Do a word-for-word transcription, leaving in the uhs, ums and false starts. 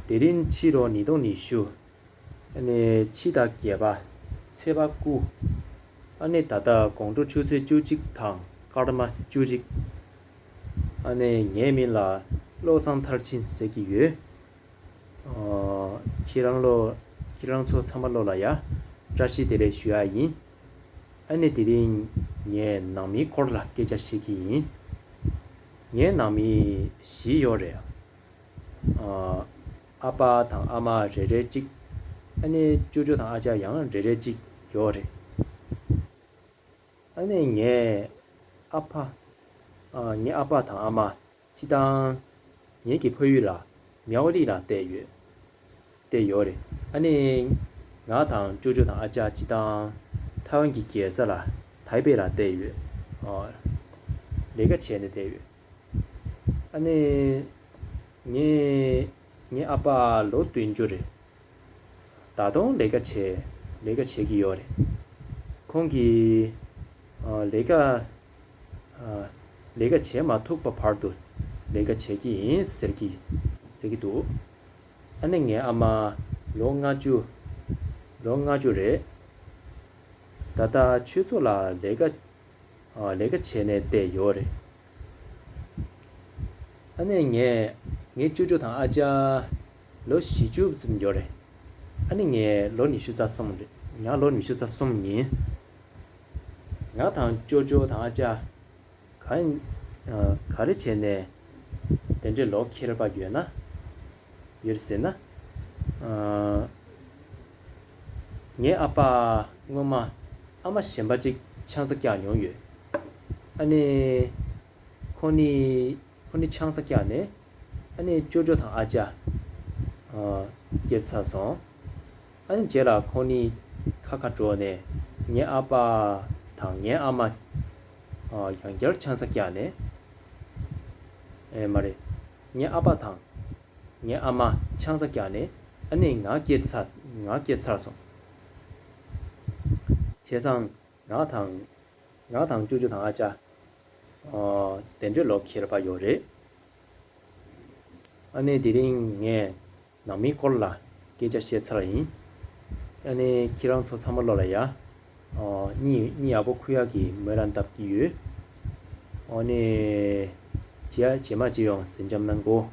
དེ་རིང་ཕྱི་ལོ་ཉིས་སྟོང་ཉི་ཤུ། ཨ་ནི་ཕྱི་ཟླ་བརྒྱད་པ། ཚེས་པ་དགུ། ཨ་ནི་ད་ལྟ་དགོང་དྲོ་ཆུ་ཚོད་བཅུ་གཅིག་དང་སྐར་མ་བཅུ་གཅིག། ཨ་ནི་ངའི་མིང་ལ་བློ་བཟང་མཐར་ཕྱིན་ཟེར་གྱི་ཡོད། ཨོ། ཁྱེད་རང་ལོ། ཁྱེད་རང་ཚོ་ཚང་མ་ལོ་ལ་ཡ། བཀྲ་ཤིས་བདེ་ལེགས་ཞུ་ཡ་ཡིན། ཨ་ནི་དེ་རིང་ངས་ནང་མིའི་སྐོར་ལ་སྐད་ཆ་བཤད་ཀྱི་ཡིན། ངའི་ནང་མི་བཞི་ཡོད་རེད། ཨ། ཨ་ཕ་དང་ཨ་མ་རེ་རེ་གཅིག། ཨ་ནི་ཅོ་ཅོ་དང་ཨ་ཅག་ཡང་རེ་རེ་གཅིག་ཡོད་རེད། ཨ་ནི་ངའི་ཨ་ཕ། ཨ། ངའི་ཨ་ཕ་དང་ཨ་མ་སྤྱི་བཏང་ངེད་ཀྱི་ཕ་ཡུལ་ལ་མྱ་ཝ་ལི་ལ་བསྡད་ཡོད། བསྡད་ཡོད་རེད། ཨ་ནི་ང་དང་ཅོ་ཅོ་དང་ཨ་ཅག་སྤྱི་བཏང་ཐའེ་ཝན་གྱི་རྒྱལ་ས་ལ་ཐའེ་པེ་ལ་བསྡད་ཡོད། ཨ། ལས་ཀ་བྱས་ནས་བསྡད་ཡོད། ཨ་ནི་ངའི་ངའི་ཨ་ཕ་ལོ་བདུན་ཅུ་རེད། ད་དུང་ལས་ཀ་བྱས། ལས་ཀ་བྱེད་ཀྱི་ཡོད་རེད། ཁོང་གིས། ཨ། ལས་ཀ་ཨ། ལས་ཀ་བྱེད་མ་ཐུབ་པ་བར་དུ་ལས་ཀ་བྱེད་ཀྱི་ཡིན་ཟེར་གྱི། ཟེར་གྱི་འདུག། ཨ་ནི་ངའི་ཨ་མ་ལོ་ལྔ་བཅུ། ལོ་ལྔ་བཅུ་རེད། ད་ལྟ་ཆོས་ཚོགས་ལ་ལས་ཀ་ཨ། ལས་ཀ་བྱས་ནས་བསྡད་ཡོད་རེད། ཨ་ནི་ངས། ངའི་ཅོ་ཅོ་དང་ཨ་ཅག་ལོ་བཞི་བཅུ་ཙམ་ཡོད་རེད། ཨ་ནི་ངས་ལོ་ཉི་ཤུ་རྩ་གསུམ་རེད། ང་ལོ་ཉི་ཤུ་རྩ་གསུམ་ཡིན། ང་དང་ཅོ་ཅོ་དང་ཨ་ཅག་ག་ཨ། ག་རེ་བྱས་ནས་དེ་འདྲའི་ལོ་ཁྱེར་བ་ཡོད་ན། ཡོད་ཟེར་ན། ཨ། ངའི་ཨ་ཕ་སྔོན་མ་ཨ་མ་གཞན་པ་གཅིག་ཆང་ས་བཀྱག་མྱོང་ཡོད། ཨ་ནི་ཁོ་ནི། ཁོ་ནི་ཆང་ས་བཀྱག་ནས། ཨ་ནི་ཅོ་ཅོ་དང་ཨ་ཅག་ཨ། སྐྱེས་ཚར་སོང་། ཨ་ནི་རྗེས་ལ་ཁོ་ནི་ཁ་ཁ་འགྲོ་ནས་ངའི་ཨ་ཕ་དང་ངའི་ཨ་མ། ཨ། ཡང་བསྐྱར་ཆང་ས་བཀྱག་ནས། ཨེ་མ་རེད། ངའི་ཨ་ཕ་དང་ངའི་ཨ་མ་ཆང་ས་བཀྱག་ནས། ཨ་ནི་ང་སྐྱེས་ཚར། ང་སྐྱེས་ཚར་སོང་། བྱས་ཙང་ང་དང་། ང་དང་ཅོ་ཅོ་དང་ཨ་ཅག་ཨ། དེ་འདྲའི་ལོ་ཁྱེར་བ་ཡོད་རེད། ཨ་ནི་དེ་རིང་ངས་ནང་མིའི་སྐོར་ལ་སྐད་ཆ་བཤད་ཚར་ཡིན། ཨ་ནི་ཁྱེད་རང་ཚོ་ཚང་མ་ལོ་ལ་ཡ། ཨ། གཉིད་གཉིད་ཡག་པོ་ཁུག་ཡག་གི་སྨོན་ལམ་བཏབ་ཀྱི་ཡོད། ཨ་ནི་རྗེས་རྗེས་མ་ཅི་ཡོང་གཟིམ་འཇམ་གནང་གོ།